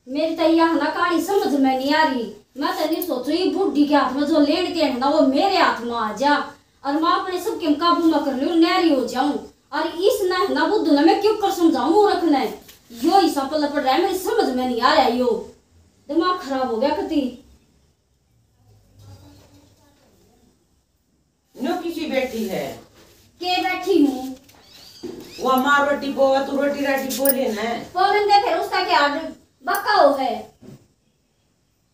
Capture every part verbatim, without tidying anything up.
मेरी तो यह ना कहानी समझ में नहीं आ रही। मैं तो नहीं सोचू ये बूढ़ी के हाथ में जो लेन देन है ना, वो मेरे हाथ में आ जा और मैं अपने सबके काबू में कर लूं, न्यारी हो जाऊं। और इस ना है ना बुद्धू ने मैं क्यों कर समझाऊं मूर्ख ने। यो हिसाब पल्ला पड़ रहा है, मेरी समझ में नहीं आ रहा है, यो दिमाग खराब हो गया कती। न्यू किसी बैठी है? के बैठी हूँ? वो माँ रोटी बोवा, तू रोटी राटी बोले ना। बोलन दे फिर, उसका क्या बक्का हो है?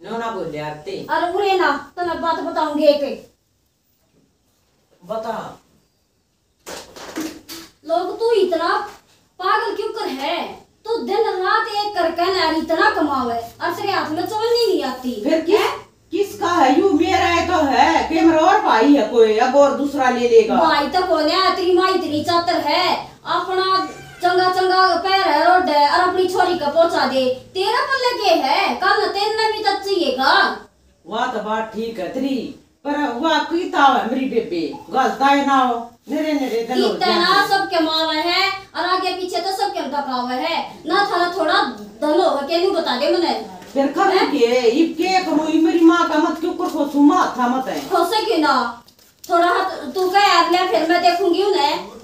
न्यू ना बोले आते। अरे उरे ना, तो मैं बात बताऊंगी एक। बता। लोग, तू इतना पागल क्यों कर है? तू दिन रात एक करके ना इतना कमावे और तेरे हाथ में चवन्नी नहीं आती। फिर किस, हैं? किसका है? यू मेरा है तो है, के मेरा और भाई है कोई, अब और दूसरा ले लेगा? भाई तो कोने है, तेरी माँ इतनी चातर है, अपना चंगा चंगा पैर है रोड है और अपनी छोरी का पहुंचा दे। तेरा पल्ले के है? कल न तेरे ने भी तो चाहिएगा। वह तो बात ठीक है तेरी, पर वह कीता है मेरी बेबे, गलता है ना हो, नरे नरे दन हो कीता है ना, जाएंगे। सबके मावे है और आगे पीछे तो सबके दबावे है ना। थारा थोड़ा दन हो के नहीं बता दे मने। फिर करूँ हैं? के, इब के करूँ, इब मेरी माँ का मत क्यों कर खोसूं, माँ था मत है। खोसे क्यों ना? थोड़ा हाथ तू कह यार, ले फिर मैं देखूंगी उन्हें।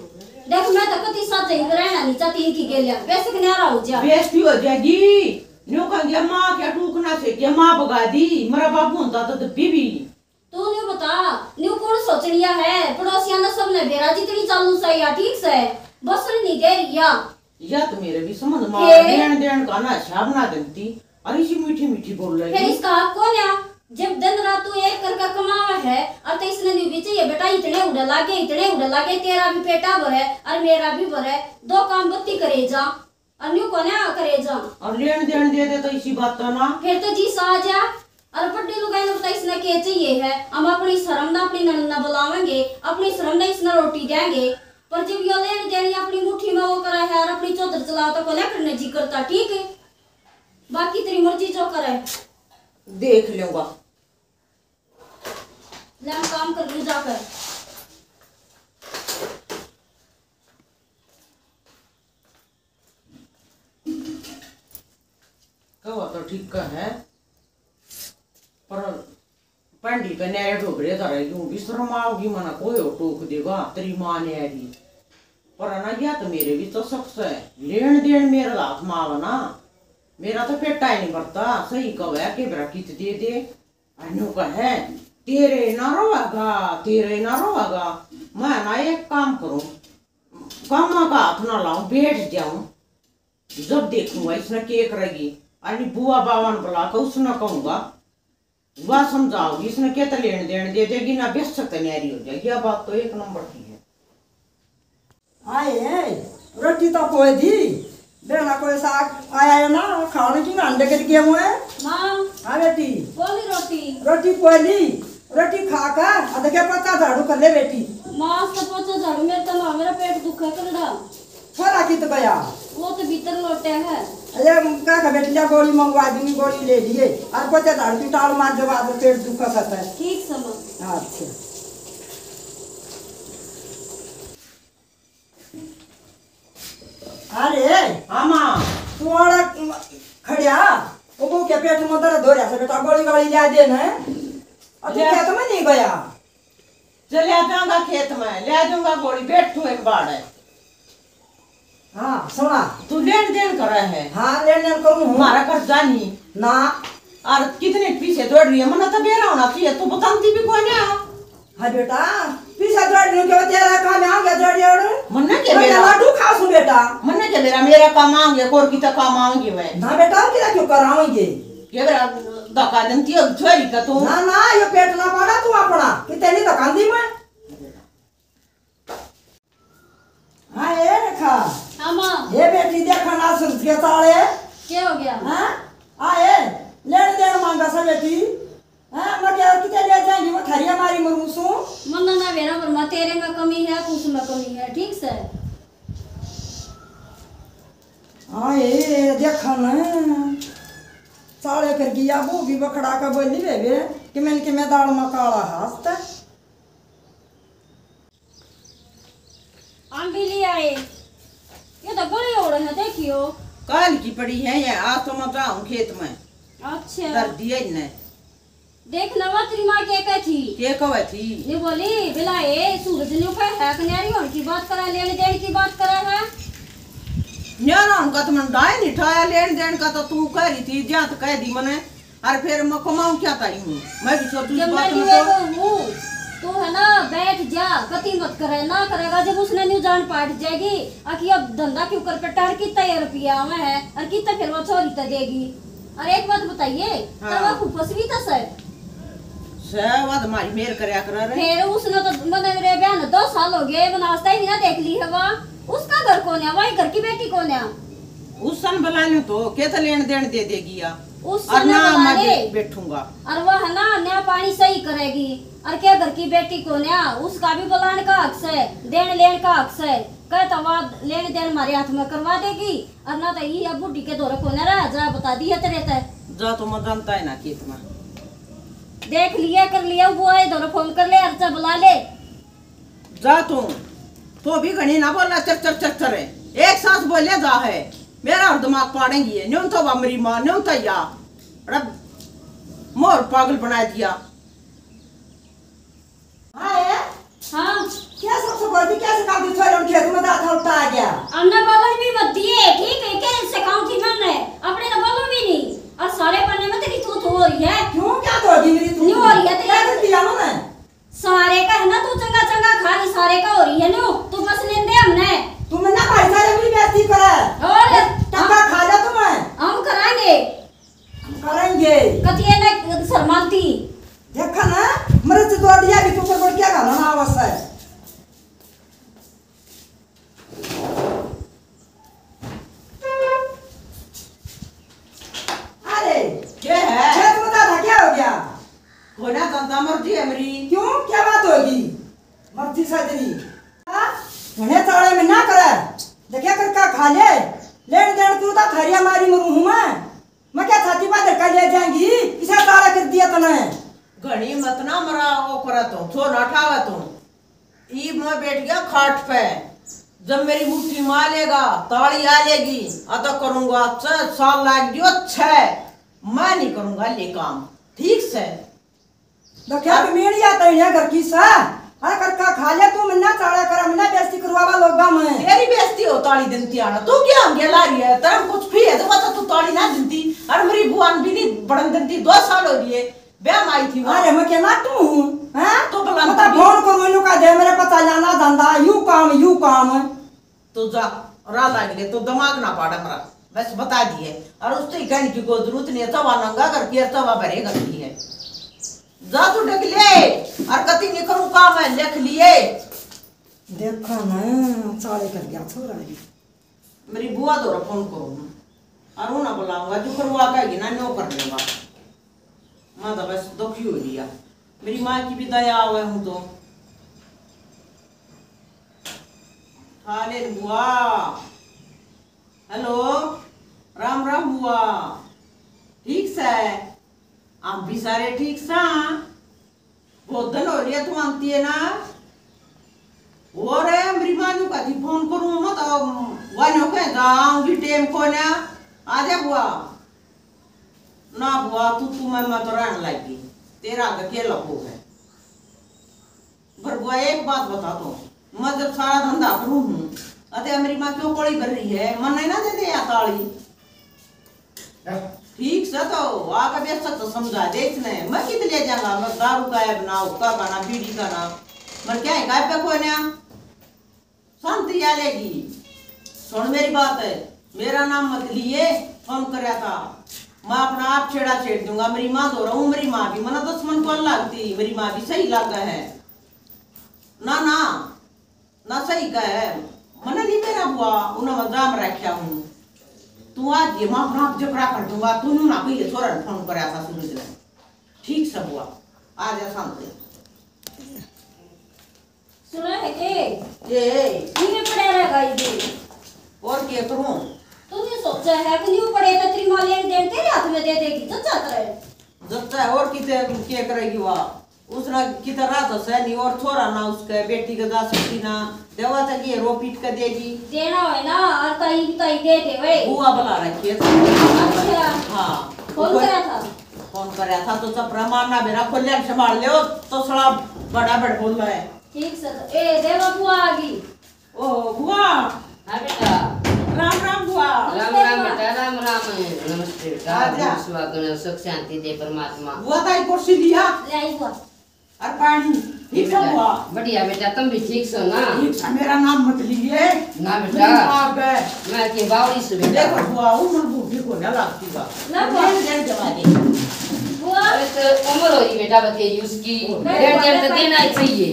देख, मैं तो कति साथ ही रहना नहीं चाहती इनकी गेलिया, बेशक न्यारा हो जा। बेइज्जती हो जाएगी। न्यू कहेंगे, "माँ क्या टूकना से क्या माँ भगा दी, मेरा बाबू होता तो दब्बी भी।" तू न्यू बता, न्यू कौन सोचनिया है? पड़ोसियां ने सबने बेरा जितनी चालू से या ठीक से, बस नहीं दे रिया। या तो मेरे भी समझ में आ, फिर? लेन देन का ना हिसाब ना देती, और इसी मीठी मीठी बोल रही फिर है। इसका हक कौन है? जब दिन रात तू एक करके कमावा है, और तो इसने न्यू भी चाहिए, "बेटा, इतने उड़े लागे, इतने उड़े लागे, तेरा भी पेटा भरे और मेरा भी भरे, दो काम बत्ती करे जा।" और न्यू कोने करे जा। और लेन देन दे दे तो इसी बात तो ना। फिर तो जी सा आ जा। और बड्डी लुगाई ने बता इसने के चाहिए है? हम अपनी शर्म ना अपनी ननद ना बुलावेंगे, अपनी शर्म ना इसने रोटी देंगे। पर जब यो लेन देन अपनी मुट्ठी में वो करे है और अपनी चौधर चलाओ तो कोने करने जी करता, ठीक है? बाकी तेरी मर्जी जो करे। देख लूंगा। ले, मैं काम कर लूं जाकर। कहो तो ठीक है, पर पंडी पे न्यारे डोबरे धरे यूं भी शर्म आओगी, मना कोई हो टोक देगा, तेरी माँ ने आ रही। पर ना, या तो मेरे भी तो शक से, लेन देन मेरे हाथ में आवे ना, मेरा तो पेटा ही नहीं भरता, सही कहे के बेरा कित दे दे। अन्नू कहे, "तेरे ना रोएगा, तेरे ना रोएगा।" मैं ना एक काम करूं, कामा का हाथ ना लाऊं, बैठ जाऊं, जब देखूंगा इसने के करेगी। अरे बुआ बावन बुला के उसने कहूंगा, वह समझाओगी, इसने के तो लेन देन दे देगी ना, बेशक न्यारी हो जाएगी। यह बात तो एक नंबर की है। आए, रोटी तो पोए दी, बेना कोई साग आया है ना, खाने की अंडे कर गए हुए हैं। माँ। हाँ बेटी। बोली रोटी। रोटी पोए ली, रोटी खा कर, अद के पोछा झाड़ू कर ले बेटी। माँ, से पोछा झाड़ू मेरे तो ना, मेरा पेट दुखा करड़ा। छोरा कित गया? वो तो भीतर लोटे है। अरे, का का बेटी, जा गोली मंगवा दूंगी, गोली ले लिए। और पोछा झाड़ू की टाल मार, जब आज पेट दुखा करता है। ठीक समझ। अच्छा। अरे, हाँ माँ। तू आड़ा खड़िया, वो बहू के पेट में दर्द हो रहा है बेटा, गोली वाली ला दे ना। अब तू ले। खेत में नहीं गया? चले जाऊंगा खेत में, ले जाऊंगा गोली, बैठू एक बार। हाँ, सुना। तू लेन देन करे है। हाँ, लेन देन करूँ हूँ। हमारा कर्जा नहीं। ना। और कितने पीछे दौड़ रही है, मन्ने तो बेरा होना चाहिए, तू बताती भी कोई ना। हाँ बेटा, पीछे दौड़ रही हूँ, क्यों तेरा काम है, आगे दौड़ रही हूँ। मन्ने के मैं बेरा? लाडू खासू बेटा। मन्ने के बेरा, मेरा काम आऊंगे, कोर की तो काम आऊंगी मैं। ना बेटा, हम किला क्यों कराऊंगे? के बेरा धक्का देती हो छोरी का तू? ना, ना, ये पेट ना पाड़ा तू अपना, कितने नहीं धक्का दी मैं। हाँ, ए रेखा। हाँ, माँ। हे बेटी, देखा ना सुरत के ताले। क्या हो गया? हाँ? आ, ए, लेन देन मांगा सा बेटी। हाँ, मैं क्या किते ले जाएंगी, मैं थरिया मारी मरूं सूं। मन्ना ना बेरा पर माँ, तेरे में कमी है, कुछ में कमी है, ठीक से? हाँ, ए, देखा ना। ताले कर गया, वो भी बखड़ा के बोली बेबे कि मैंने कि मैं दाल में काला हाथ। आम भी ले आए। ये तो बड़े हो रहे हैं, देखियो। काल की पड़ी है ये, आज तो मैं जाऊं खेत में। अच्छा। धर दिया इन्हें। देख नवा तेरी माँ के कह थी। के कहे थी? न्यू बोली, "बिला ए सूरज न्यू कह है, कन्यारी होने की बात करा, लेने देने की बात करा है।" न्यारा होने का तो मन दाए नहीं ठाया, लेन देन का तो तू कह रही थी, ज्यां तो कह दी मने। और फिर मैं कमाऊं क्या ताई हूँ? मैं भी सोचूं इस जब बात मैं में न्यू तो। कहूँ, तू है ना, बैठ जा, गति मत करे, ना करेगा, जब उसने न्यू जान पाट जाएगी। आखिर अब धंधा क्यों कर पे टहर कितना ये रुपया आवे है, और कितना फिर वो छोरी ते देगी? और एक बात बताइए, हाँ। तब फूफस भी तो सर। सह, वह तो मारी मेर करया करे रे। फिर उसने तो, मैंने मेरे ब्याह ने दो साल हो गए, बनावस्ता ही ना देख ली है वहाँ। उसका घर कौन है? वही घर की बेटी कौन है? उसन बुला लूं तो के तो लेन देन दे देगी या? उसन और ना बुला मैं ले। बे-, बैठूंगा। और वह है ना, न्या पानी सही करेगी। और क्या घर की बेटी कौन है? उसका भी बुलाने का हक से, देन लेन का हक से। कह तो वह लेन देन हमारे हाथ में करवा देगी। और ना तो ये अब बूढ़ी के दौरे कोने रह जा, बता दिया तेरे ते। जा तो मैं जानता है ना खेत में। देख लिया, कर लिया, वो आए दौरे फोन कर ले, अर्चा बुला ले। जा तू, तो भी घणी ना बोला, चर चर चर चर है। एक सांस बोले जा है, मेरा और दिमाग पाड़ेंगी है। न्यूं तो बा मेरी माँ, न्यूं तो या। अरे मोर पागल बना दिया। हाँ, है? हाँ। क्या सब से बोलती, क्या सिखा दी छोरे, उन खेत में दाथा उठा आ गया। हमने बोलन भी मत दिए, ठीक है, क्या सिखाऊं थी मैंने? अपने तो बोलो भी नहीं। और सारे पन्ने में तेरी थू थू हो रही है। क्यों, क्या तो होगी मेरी थू? नहीं हो रही है तेरी। क्या कर दिया मैंने? सारे का है ना, तू चंगा चंगा खा रही, सारे का हो रही है न्यू। तू बस लेंदे हमने। तू मन्ना भाई सारे मेरी बेइज्जती करे। और? टक्का खा जा तू मैं। हम कराएंगे। हम करेंगे। कतिए ने शर्माती। देखा ना, मरे तो दो दिया भी तू पर क्या गाना ना आवस है। अरे, क्या है? खेत में दादा क्या हो गया? होना जनता मर्जी है मेरी। क्यों? क्या बात होगी? मर्जी साजनी। हाँ? घणे चाले में ना करे। देखिया कर का खा ले। लेन देन तू तो थारिया मारी मरू हूँ मैं। मैं क्या छाती पर धक्का ले जाएंगी? इसे चाला कर दिया तने। घणी मत ना मरा वो करे तो, छो ना ठावे तो। ईब मैं बैठ गया खाट पे। जब मेरी मुट्ठी में आ लेगा, ताली आ लेगी, अदा करूंगा छह, साल लाग दियो छह। मैं नहीं करूंगा ले काम, ठीक से। देखा तो मेरी या तैया घर की सा। हाँ, करका खा ले तू, मन्ना चाला कर, मन्ना बेइज्जती करवावा लोगा में। तेरी बेइज्जती हो ताली दिनती आना। तू क्या हो गया ला रही है? तेरा कुछ भी है तो बता, तू ताली ना दिनती। और मेरी बुआ ने भी नहीं पड़न दिनती, दो साल हो गए। ब्याह में आई थी वो। अरे, मैं क्या नाटू हूँ, हैं? तो भला मैं तो तू फोन करूँ, इन्हों का दे मेरे पता जाना धंधा, यू काम, यू काम। तो जा, राह लाग ले, तो दिमाग ना पाड़ा मरा, बस बता दिए। और उससे ही कहने की कोई जरूरत नहीं है, तवा नंगा करके और तवा भरे करती है। जा तू डग ले, और कति नहीं करूँ काम है, लिख लिए। देखा ना, चाले कर गया छोरा भी। मेरी बुआ धोरै फोन करूँ, और उन्हें बुलाऊंगा, जो करवा कहेगी ना, न्यो कर लेगा। मैं तो बस दुखी हो लिया। मेरी माँ की भी दया आवे हूँ तो। हाले बुआ। हेलो, राम राम बुआ। ठीक सै? आप भी सारे ठीक सा? बहुत दिन हो रही है तू आती है ना। और मेरी माँ न्यू कहती फोन करूँ, मैं तो वानो कह जा, आऊंगी, टेम कोन्या, आ जा बुआ। ना बुआ, तू, तू मैं, मैं तो रहन लग गई। तेरा आगे के लगो है। पर बुआ, एक बात बता तो, मैं जब सारा धंधा करूँ हूँ, अते मेरी माँ क्यों कोली भर रही है? मन नहीं ना दे दे या ताली। ठीक से तो आके बेशक तो समझा दे इसने। मैं कित ले जाऊंगा? मैं दारू का है ना, हुक्का का ना, बीड़ी का ना। मैं क्या है, गाय पे कोई ना। शांति आ लेगी। सुन मेरी बात है, मेरा नाम मत लिए, फोन करया था। मैं अपना आप छेड़ा छेड़ दूंगा। मेरी माँ तो रहूं, मेरी माँ भी मना दुश्मन कौन लागती, मेरी माँ भी सही लागा है। ना, ना, ना सही कहे, मने नहीं मेरा बुआ, उन्हें मैं जाम रखा हूँ। तू आज ये माँ अपना आप झगड़ा कर दूंगा, तू न्यू ना कोई ये छोरा ने फोन करया था सूरज ने। ठीक से बुआ, आ जा शांति। सुना है के? ये। न्यू पड़ा रह गई जी। और के करूं? तू ये सोचा है कि न्यू पड़े तो तेरी माँ लेन देन तेरे हाथ में दे देगी, जब जाता रहे। जब चाहे और किते के करेगी वह? उसरा की तरह तो सै नहीं, और छोरा ना उसके बेटी के जा सकती ना, देवा तक ये रो पीट के देगी। देना होए ना, और ताई की ताई दे दे भाई। बुआ बुला रखी है। अच्छा। हाँ। फोन करा था? फोन करा था तो चपरा मारना बेरा खोलिया संभाल ले, तो सड़ा बड़ा बड़ बोल रहा है। ठीक से तो, ए, देवा बुआ आ गई। ओ बुआ। हाँ बेटा। राम राम बुआ। राम राम बेटा, राम राम। नमस्ते बेटा। आजा। सुहागन सुख शांति दे परमात्मा। बुआ ताई कुर्सी लिया। ले आई बुआ। और पानी। ठीक है बेटा। बुआ। बढ़िया बेटा, तुम भी ठीक सो ना? ठीक से, मेरा नाम मत लीजिए। ना बेटा। मेरी माँ है। मैं के बावड़ी से बेटा। देखो बुआ, उम्र बूढ़ी को ना लागती बा। ना बुआ। डेढ़ डेढ़ दवा दे। बुआ। अरे तो उम्र हो रही बेटा बतेरी उसकी। ओ। डेढ़ डेढ़ तो देना ही चाहिए।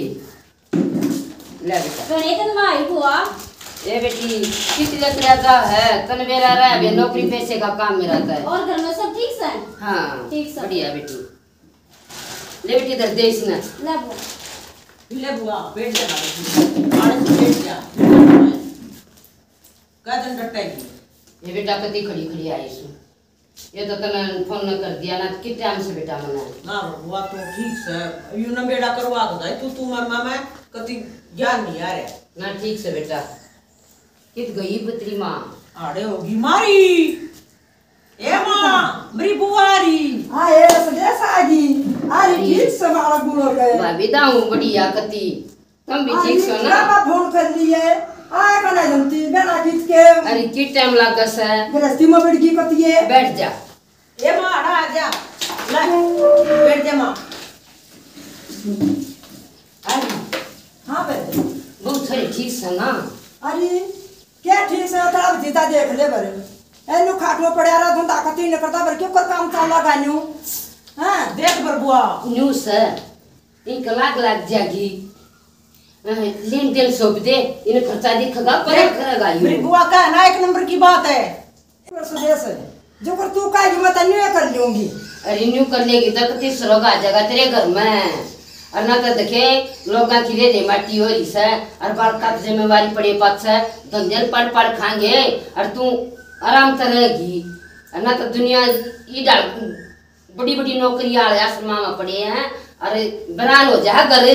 ले बेटा। घणे दिन में आई बुआ। ए बेटी, कितने तरह का है, तन बेरा रहा है, बे नौकरी पैसे का काम में रहता है। और घर में सब ठीक से? हाँ, ठीक से। बढ़िया बेटी। ले बेटी, इधर दे इसने। ले बुआ। ले बुआ, बैठ जा ना बेटी। आड़े से बैठ जा। का दिन डटेगी? ये बेटा कति खड़ी खड़ी आई सु। ये तो तने फोन न कर दिया ना, कि टाइम से बेटा मने। ना बुआ, तो ठीक से। यू ना बेड़ा करवा के जाए, तू, तू मर मामा, कति ज्ञान नहीं आ रहा। ना ठीक से बेटा। कित गई बतरी माँ? आड़े होगी मारी। ए माँ, मेरी बुआ आ रही। हाँ, ए, सुदेश आ गई। आ रही, ठीक से बालक बूढ़ो के। भाभी दाऊ बढ़िया कति। तुम भी आ, ठीक सो ना? बाबा फोन कर लिए। आ, कना जमती, बेरा खींच के। अरे, की टाइम लागे से? गृहस्थी में बैठ गई कतिए। बैठ जा। ए माँ, आ जा। ले, बैठ जा माँ। आ जा। हाँ, बैठ जा। बहुत सारी ठीक से ना? अरे, क्या ठीक से? तेरा भतीजा देख ले बर। ए, न्यू खाट में पड़ा रहा, धंधा कती न करता बर, क्यों कर काम चाला गान्यू? हाँ? देख बर बुआ। न्यू से। इनका लाग लाग जागी। अह, लेन देन सौंप दे, इन खर्चा दिखेगा, पर देख, करेगा यू। मेरी बुआ का है ना, एक नंबर की बात है। पर सुदेश, जो कर तू कहेगी, मैं तन्नू ये कर लूंगी। अरे न्यू कर लेगी तो तीसरो आ जाएगा तेरे घर में। और ना तो देखे, लोगां की रे रे माटी हो रही से, और बालका की जिम्मेवारी पड़े पाछे, धंधे पड़ पड़ खाएंगे, और तू आराम से रहेगी। और ना तो दुनिया ई डाल बड़ी बड़ी नौकरी आले आश्रमा में पड़े हैं, अरे बरान हो जा घर। ए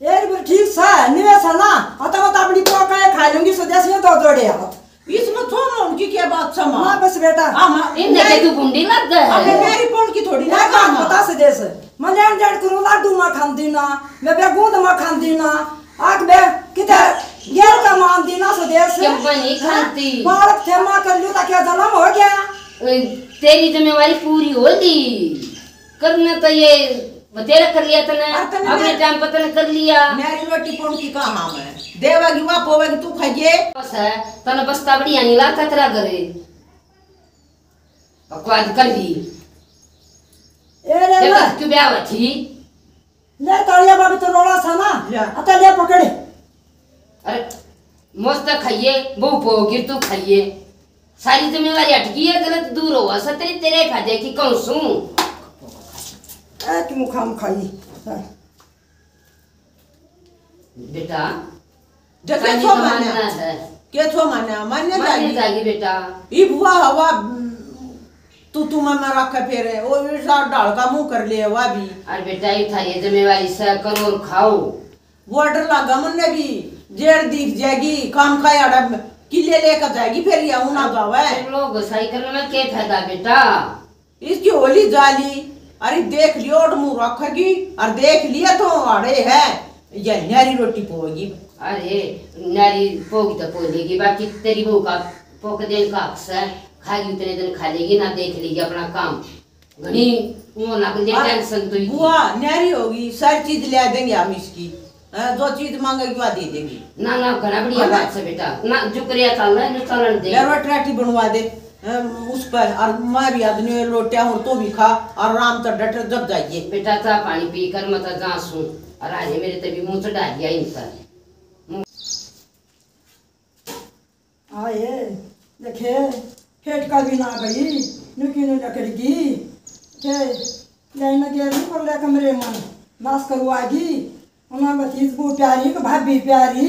रे, ठीक सा, निवेश है ना, अतः मत अपनी पोका खा लूंगी, सुदेश ये दो जोड़े हाथ। इसमें छोड़ो उनकी क्या बात समा? माँ बस बेटा। हाँ, माँ। इनने के तू गुंडी लग गए है। अबे मेरी पोल की थोड़ी ना ना, काम। पता सुदेश, मैं लेन देन करूँ, लाडू माँ खान देना, मैं बेगूंद माँ खान देना, आग बे किते गेर का मान देना सुदेश। क्यों बनी हाँ? खाती? बालक थे माँ कर लूँ, तो क्या जन्म हो गया? ए, तेरी जिम्मेवारी पूरी हो ली। करना तो ये बतेरा कर लिया तने, और तने अपने मैं टाइम पर तने कर लिया। मेरी रोटी कौन की कहाँ में? देवेगी वा पोवेगी तू खाइए। बस है, तने बस्ता बढ़िया नहीं लाता तेरा घरे। बकवाद कर ली। ए रे देखो, ले। तू ब्याह हुआ थी। ले तालिया बाबू तो रोला सा ना। ले। अता ले पकड़। अरे, मस्त खाइए, बहू पोगी तू खाइए। सारी जिम्मेवारी हटकी है, गलत दूर हो, सतरी तेरे खा दे कि कौन सू। ए, कि मुखाम खाई। बेटा, जब के कानी छो तो मान्या? मानना है। के छो मान्या? मान्या मान्या जागी। जागी बेटा। ई बुआ हवा, तू, तू मैं, मैं रखे फेरे। ओ, ई सा ढाल का मुंह कर ले, वा भी। अरे बेटा, ये था, ये जिम्मेवारी से करो और खाओ। वो डर लागा मन्ने भी, जेड़ दिख जाएगी, काम का याड़ा किले लेकर जाएगी, फिर ये उना जावे। तुम लोग सही करने में क्या फायदा बेटा? इसकी होली जाली, अरे देख लियो, और मुंह रखेगी, और देख लिया तो अड़े है, ये न्यारी रोटी पोगी। अरे, न्यारी पोगी तो पो लेगी, बाकी तेरी बहू का पोक देन का हक से, खाएगी उतने दिन खा लेगी, ना देख लेगी अपना काम। घणी वो ना ले और टेंशन तो ही। बुआ न्यारी होगी, सारी चीज ले देंगे हम इसकी। हाँ, जो चीज मांगेगी, वह दे देंगे। ना, ना, घणा बढ़िया है ना? बात से बेटा। ना, जो करिया चाल रहा है, जो चलन दे। यार, वो टराटी बनवा दे, हाँ, उस पर, और मैं भी आदमी लोटिया हूँ, तो भी खा, और आराम से डट जब जाइए। बेटा, चाह पानी पी कर, मैं तो जा सूं, और आज मेरे तभी मुंह चढ़ा दिया इन पर। आए, देखे, फेटका भी ना गई, नुकी नु लकड़ गई। थे, ले न गया नु पर ले कमरे में, नाश करवागी। उन्हें बतीस बू प्यारी, के भाभी प्यारी।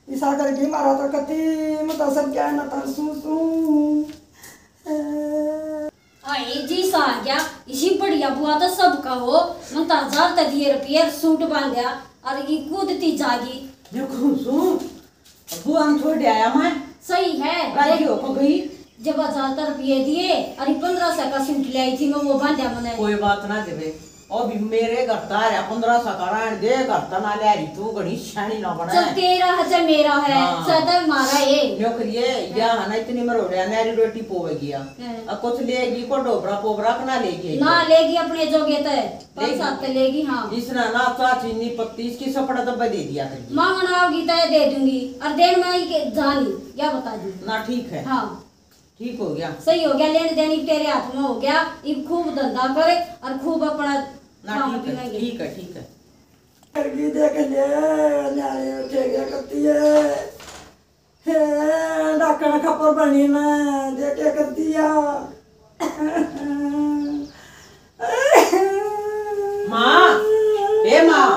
इसा करके मारा तो कती, मैं तो सब क्या ना तरसू सू। ए। हाय ए जी सा आ गया, इसी बढ़िया बुआ तो सबका हो। मन तो हजार तक दिए रुपये सूट बांध्या और ई कूदती जागी। देखो सू, बुआ ने छोड़ आया मैं। सही है। राजी हो को गई। जब हजार तक रुपये दिए, अरे पन्द्रह सौ का सूट ले आई थी मैं, वो बांध्या मने। कोई बात ना देवे। ओ भी मेरे घर तार है, पन्द्रह सौ का रहन दे, घर ता ना ले रही तू, घणी स्याणी ना बने। चल, तेरा है चाहे मेरा है, हाँ। सदा मारा है। नौकरी है, या है ना, इतनी मरोड़िया, न्यारी रोटी पोवेगी या। हाँ। अब कुछ लेगी, को डोबरा पोबरा के ना लेगी। ना लेगी अपने जोगे तय, पाँच लेगी। सात तय लेगी, हाँ। इसने ना चा चीनी पत्ती, इसकी सपड़ा डब्बा दे दिया करेगी। मांगना आओगी तय दे दूंगी, और देन में ही के जानी, या बता दूंगी। ना ठीक है। हाँ। ठीक हो गया। सही हो गया, लेन देन इब तेरे हाथ में हो गया, इब खूब धंधा कर और खूब अपना ना, खाना ठीक है, पीना के। ठीक है, ठीक है। करगी देख ले, न्यारे उठे गया करती है। हे, डाकण खपर बनी ना, देखे कर दिया। माँ, ए माँ,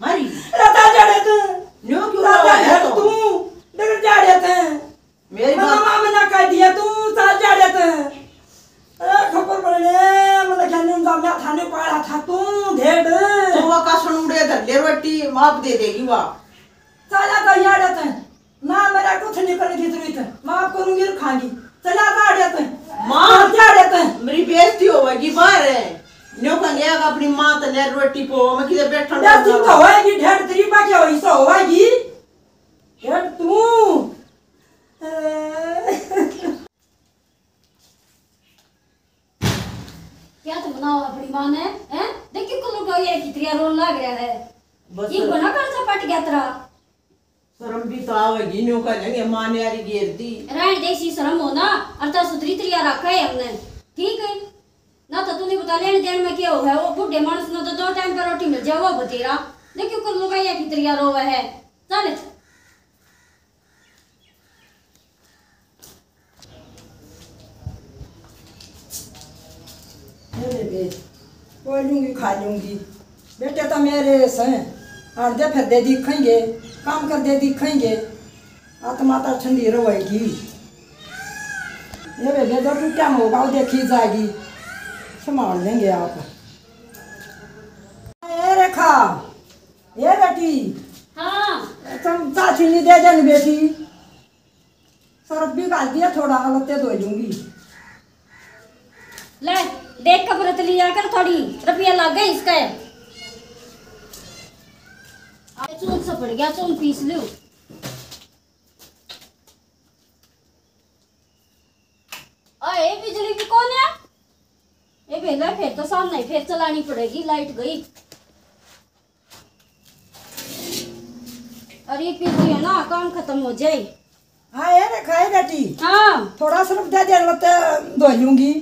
मारी। रता जड़े तू। न्यू क्यों रता रोया जड़ तो? तू, देख जड़े तू। मेरी मन्ना बात माँ मन्ना कह दिया तू, साल जा रहे थे। ए, खबर पड़ने, मन्ना क्या न्यू जाम्या थाने पाला था तू, ढेड। तो वो का सुन उड़े धर ले रोटी, माफ दे देगी वा। चला तो यार थे। ना मेरा कुछ नहीं करने की जरूरत है। माफ करूंगी और खांगी। चला जा रहे थे। माँ। चल जा रहे थे। मेरी बेइज्जती होगी बाहर है। न्यू कह गया अपनी माँ तो ले रोटी पो, मैं किधर बैठा बेइज्जती तो होएगी, ढेड तेरी बाकी होई सो होएगी। ढेड तू। क्या तो बनाओ अपनी माँ ने, हैं? देखियो कुल्लू का ये कितरिया रोन लाग रहा है। बस। ये बना कर चपट गया तेरा। शर्म भी तो आवेगी, न्यू का लेंगे माँ ने यारी घेर दी। रहन दे, इसी शर्म हो ना, और तो सुधरी त्रिया रखा है हमने, ठीक है? ना तो तूने बता लेने देन में क्या हो है, वो बूढ़े मानस ने तो दो टाइम पर रोटी मिल जाए, वो बतेरा। देखियो कुल्लू का ये कितरिया रोवा है। चल। ले बेबे, पो लूंगी, खा लूंगी। बेटे तो मेरे से आंदे फिर दे दिखेंगे, काम कर दे दिखेंगे, आत्मा तो ठंडी रहेगी। ये बेबे, जो टूटा होगा वो देखी जाएगी, संभाल लेंगे आप। ए रेखा, ए बेटी। हाँ। तुम चाची नहीं दे देन बेटी। सरफ भी घाल दिया थोड़ा, लत्ते धो लूंगी। ले, देख कपड़े तो लिया कर थोड़ी, रुपया लग गए इसका। अरे चून से पड़ गया, चून पीस लूं। अरे बिजली भी कौन है? ए बेला, फिर तो शाम नहीं, फिर चलानी पड़ेगी, लाइट गई। अरे बिजली है ना, काम खत्म हो जाए। हाँ, ए रेखा, ए बेटी। हाँ। थोड़ा सरफ दे दे, लत्ते धो लूंगी।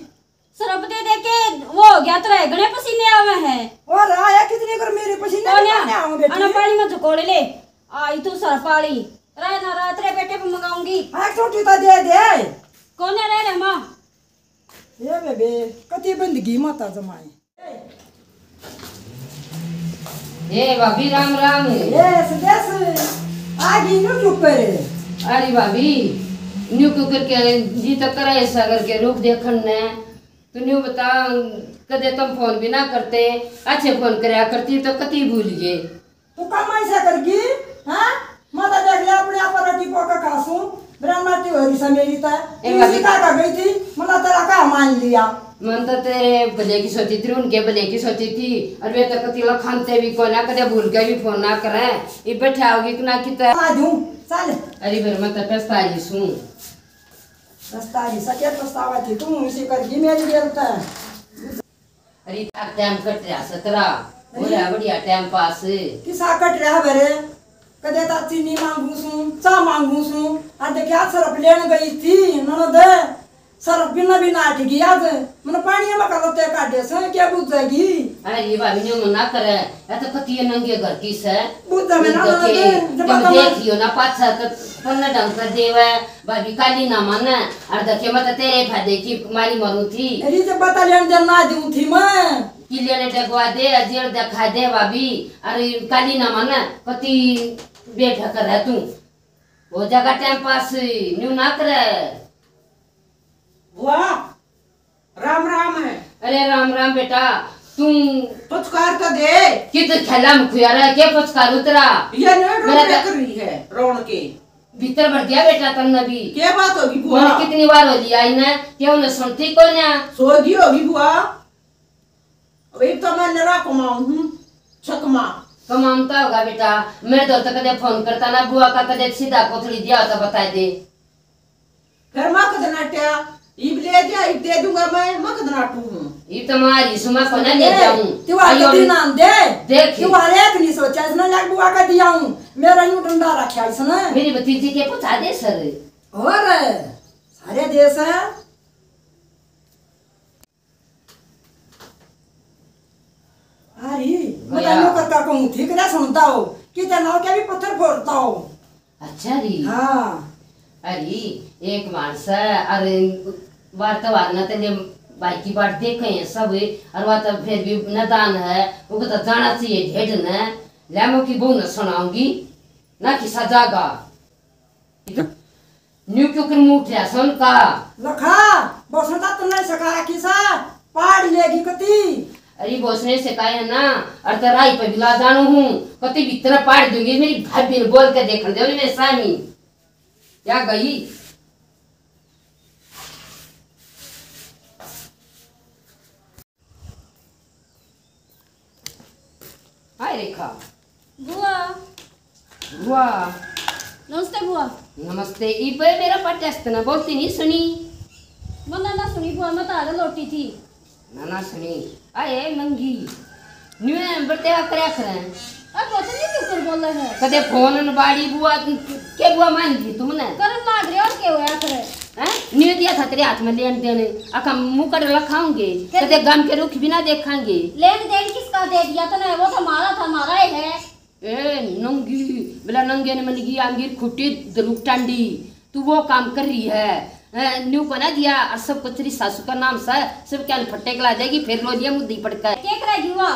सरफ दे दे के वो हो गया, तेरे घणे पसीने आवे हैं। और आया कितनी कर मेरे पसीने कौन है? कितने आवे बेटी? अना पानी में झकोड़ ले। आई तू सरफ वाली। रह ना रह, तेरे बेटे पे मंगाऊंगी। हाँ, एक छोटी तो दे दे। कौन है रह रे माँ? ये बेबे, कति बंदगी माता जमाए। ए भाभी, राम राम। ए सुदेश, आ गई नु ऊपर। अरे भाभी, न्यू क्यों करके जी तो करे ऐसा करके रूप देखन ने। तू न्यू बता, कदे तुम फोन भी ना करते, अच्छे फोन करया करती तो कती भूल गए। तू काम ऐसा करगी, हाँ? मैं तो देख ले अपने आप पर रोटी पोका खासूं, ब्राह्मण की हो रही समेरी तय। ए तू भाभी। इसी का का गई थी, मना तेरा का मान लिया। मन तो तेरे भले की सोची थी, उनके भले की सोची थी, और वे तो कती लखानते भी कोना, कदे भूल के भी फोन ना करें। ये बैठा होगी कि ना कितना। आ दूं, चल। अरे फिर मैं तो पछता रही सूं। पछता रही सके, पछतावा थी तू, इसी करगी मेरी बेल तय। अरे, टाइम कट रहा सतरा, हो रहा बढ़िया टाइम पास। किसा कट रहा बरे? कदे ता चीनी मांगू सूं, चा मांगू सूं, और देखिया सरफ लेन गई थी ननद, सरफ बिना भी नाट गई आज। मन पानी में कलते काटे से, क्या बुझेगी? अरे, ये भाभी ने मना करे, या तो कती नंगे घर की से। बुझा में ना ननद, जब जब बात देख लियो ना पाछा तो पन्ने ढंग कर देवे। भाभी काली ना माने, और देखे मैं तो तेरे फायदे की मारी मरूं थी। अरे जब बता लेन दे ना दूं थी मैं। किले ने डगवा दे, जेल दिखा दे भाभी, और काली ना माने, कती बेफिक्र है तू। हो जाएगा टाइम पास, न्यू ना करे। वाह, राम राम। अरे राम राम बेटा, तू पुचकार तो दे। कित खेला में खुया रहा, के पुचकार उतरा? ये ने मेरा रोने तो कर रही है, रोन के। भीतर भर दिया बेटा तन्ने भी। के बात होगी बुआ? मैंने कितनी बार हो लिया इन्हें, के उन्हें सुनती कोन्या? सो गई होगी बुआ। अबे तो मैं नरा कमाऊं हूँ, छकमा। कमाता होगा बेटा, मेरे तो कदे फोन करता ना बुआ का, कदे सीधा कोथड़ी दिया होता बता दे। फिर मैं कद नाट्या, इब ले जा, इब दे दूंगा मैं, मैं कद नाटू हूँ। इब तो मारी सुमा को ना ले ए, जाऊं। तू आके आयो दिन आन दे। देख। तू हर एक नहीं सोचा, इसने लाग बुआ का दिया हूँ। मेरा यूं डंडा रखा इसने। मेरी भतीजी के पहुंचा दे सर। और सारे देश है। अरे, मैं भैया। तन्ने करता कहूँ, ठीक ना सुनता हो, कि तना के भी पत्थर फोड़ता हो। अच्छा री। हाँ। अरे, एक माणस है, अरे, वार त्योहार ना तन्ने भाई की बाट देखे हैं सब, और वह तो फिर भी नदान है, उनको तो जाना चाहिए ढेड ने। ले, मैं की बहू ने सुनाऊंगी, ना किसा जागा। न्यू क्यों कर मुंह उठा सुन का? लखा, बसंता तन्ने सिखा रखी सा, पाड़ लेगी कती। अरे बसने सिखाए है ना, अर तो राई पे बिला जानू हूँ, कती भीतर पाड़ दूंगी, मेरी भाभी ने बोल के देखन दे मेरे सामी। क्या गई? हाय रेखा। बुआ। बुआ। नमस्ते बुआ। नमस्ते। इबे मेरा पटेस्त ना बोलती नहीं सुनी। मन्ना ना सुनी बुआ, मैं तो आगे लौटी थी। ना ना सुनी। आए नंगी। न्यूए बर्तेवा करया करें। अब वचन नहीं क्यों कर बोले है? कदे फोन न बाड़ी बुआ, के बुआ मान दी तुमने? करन लाग रहे और के होया करे? हैं? न्यू दिया था तेरे हाथ में लेन देने, अका मुंह कट लखाऊंगे। के कदे गम के रुख भी ना देखांगे। लेन देन किसका दे दिया तने? वो तो हमारा था, हमारा ही है। ए, नंगी, बोला नंगे ने मन की आंगीर खुटी दरुक टांडी। तू वो काम कर रही है। ए, न्यू को ना दिया, और सब कुछ तेरी सासू का नाम सा, सब क्या फट्टे कला देगी, फिर रो लिया मुद्दी पड़का। के करेगी वो?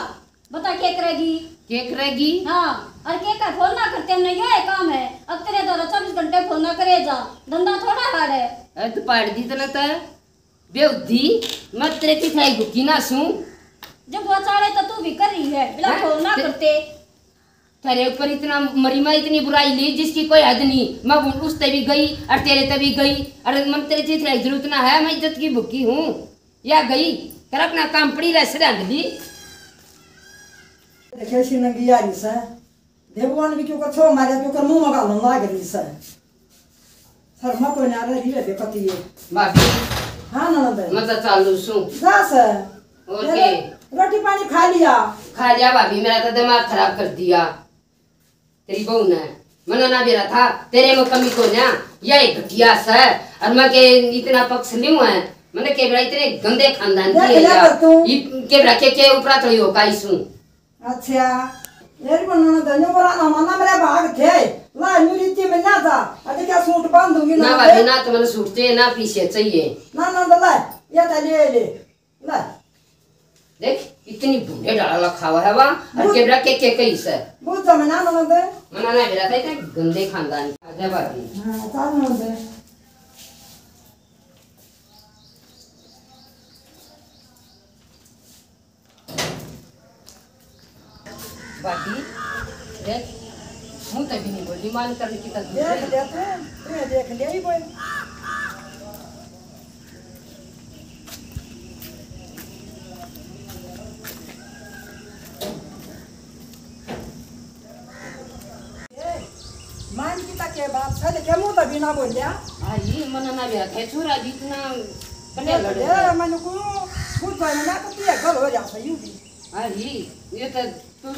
बता, के करेगी? के करेगी? हाँ, और के का फोन ना करते हमने, यो है काम है। अब तेरे द्वारा चौबीस घंटे फोन ना करे जा, धंधा थोड़ा हार है। ए, तू पाड़ दी तने तै, बेहुदी, मैं तेरे की खाई भुकी ना सूं। जब वो चाले तो तू भी कर रही है, बिला हैं? फोन ना ते- करते। तेरे ऊपर इतना मरी मैं इतनी बुराई ली जिसकी कोई हद नहीं। मैं उन-, उस ते भी गई और तेरे ते भी गई। अरे मन तेरे चीज की जरूरत ना है, मैं इज्जत की भुकी हूँ। या गई, कर अपना काम पड़ी रह, सिर ढांड ली। देखिए, इसी नंगी आ रही से। देववान भी क्यों कर छो मारे, क्यों कर मुंह में गालन लाग रही से। शर्मा कोई ना रही है, देखती है। भाभी। हाँ, ननद। मैं तो चालू सूं। जा से। और तेरे के? रोटी पानी खा लिया? खा लिया भाभी, मेरा तो दिमाग खराब कर दिया। तेरी बहू ने मना ना बेरा था, तेरे में कमी को ना, या एक घटिया से, और मैं के इतना पक्ष लियो है, मैंने के बेरा इतने गंदे खानदान देख की है लिया या? कर तू। ये के बेरा के, के ऊपरा तली हो काई सूं। अच्छा, यार बनना था, न्यू बरा ना माना मेरे भाग थे, ला न्यू रीति में ना था, अरे क्या सूट बांध दूंगी ना ना भाभी, मैं? ना तो मैंने सूट चाहिए, ना पीछे चाहिए। ना, ना, ना, ला, या था ले, ले। ले। देख, इतनी भूंडे डाला खावा है वा, और बुझ- केबरा के, के कही से। बुझ जा, मैं ना ननद। मना ना बेरा था, इतने गंदे खानदान। आजा भाभी। हाँ, चाल ननद। भाभी, देख, मुंह तक भी नहीं बोली, मान करने की तक देख लिया तू, तूने देख लिया ही कोई। ए, मान की तक के बात सच के मुंह तक भी ना बोलिया। आई, मन ना लिया थे छोरा जितना बढ़िया लड़ गया। मन को खुद जाने ना तो तू गल हो जा सही भी। आई, ये तो तू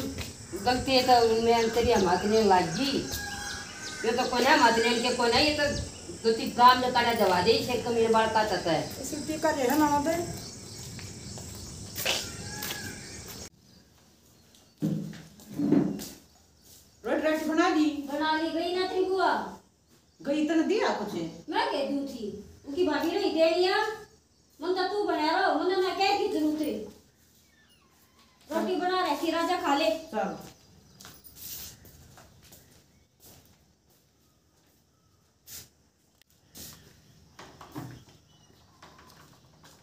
गलती है तो मैं तेरी हम हाथ नहीं लागी। ये तो कोने हम हाथ लेन के कोने, ये तो दो तीन गांव में काटा जवा दे, इसे कमीने बाल काटता है। इसे टीका दे है ना दे। रोटी राटी बना ली? बना ली, गई ना तेरी बुआ? गई तने दिया कुछ? मैं कह दूं थी, उनकी भाभी नहीं देनिया। मन तो तू बना रहो, मन ना कह की जरूरत है। रोटी बना रखी, राजा खा ले। चल।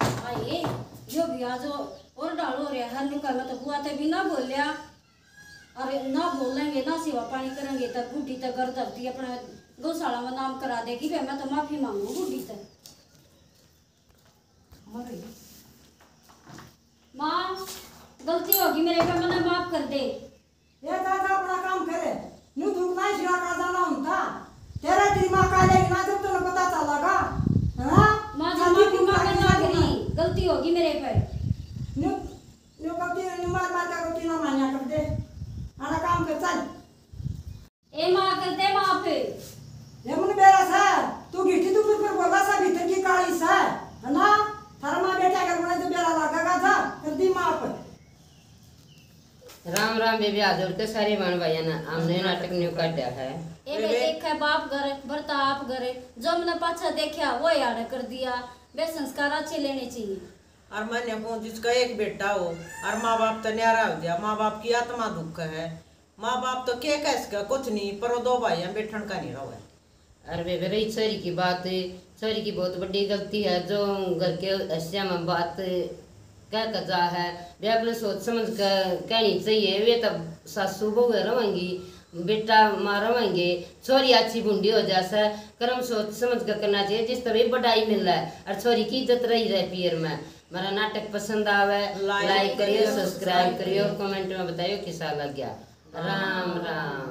आए, यो भी आज और ढाल हो रहा है, नुका मैं तो बुआ ते भी ना बोलिया, और ना बोलेंगे ना सेवा पानी करेंगे, तब बूढ़ी तक घर धरती अपने गौशाला में नाम करा देगी। फिर मैं तो माफी मांगू बूढ़ी तक। माँ, गलती होगी मेरे पे, मन्ने माफ कर दे। ये जा, जा अपना काम करे। न्यू धूप ना शिरा का जाना होता। तेरा तेरी माँ का लेगी ना जब तन्ने पता चलेगा। हाँ? माँ जी, माफी मांगने लग रही, गलती होगी मेरे पे। न्यू, न्यू गलती, न्यू मार मार का गलती ना मान्या कर दे। आना काम कर चल। ए माँ, कर दे माफ। ये मुन बेरा सा, तू गिट्टी तू पर बोला सा, भीतर की काली सा, है ना? थारा माँ बेटा कर बने तो बेरा लागेगा, जा कर दी माफ। राम राम बेबे, हाथ जोड़ के सारे बहन भाइयां ने हमने नाटक न्यू काटा है। ए बे, देखे बाप घर, भरता आप घर, जो हमने पाछा देखा, वो याद कर दिया। बे, संस्कार अच्छे लेने चाहिए। और मैंने कहूँ, जिसका एक बेटा हो और माँ बाप तो न्यारा हो गया, माँ बाप की आत्मा दुख है। माँ बाप तो के कह सके, कुछ नहीं, पर वो दो भाइयां बैठन का नहीं रहो है। अरे बेबे, रही छोरी की बात, छोरी की बहुत बड़ी गलती है जो घर के हिस्से में बात कह कर जा है। वे अपने सोच समझ कर कहनी चाहिए। वे तो सासू बहू रहेंगी, बेटा माँ रहेंगे, छोरी अच्छी भुंडी हो जा से, कर्म सोच समझ कर करना चाहिए। जिस तरह बड़ाई मिल है और छोरी की इज्जत रही रहे पीर में। मेरा नाटक पसंद आवे, like करियो, subscribe करियो, comment में बताइयो किसा लग गया। राम राम।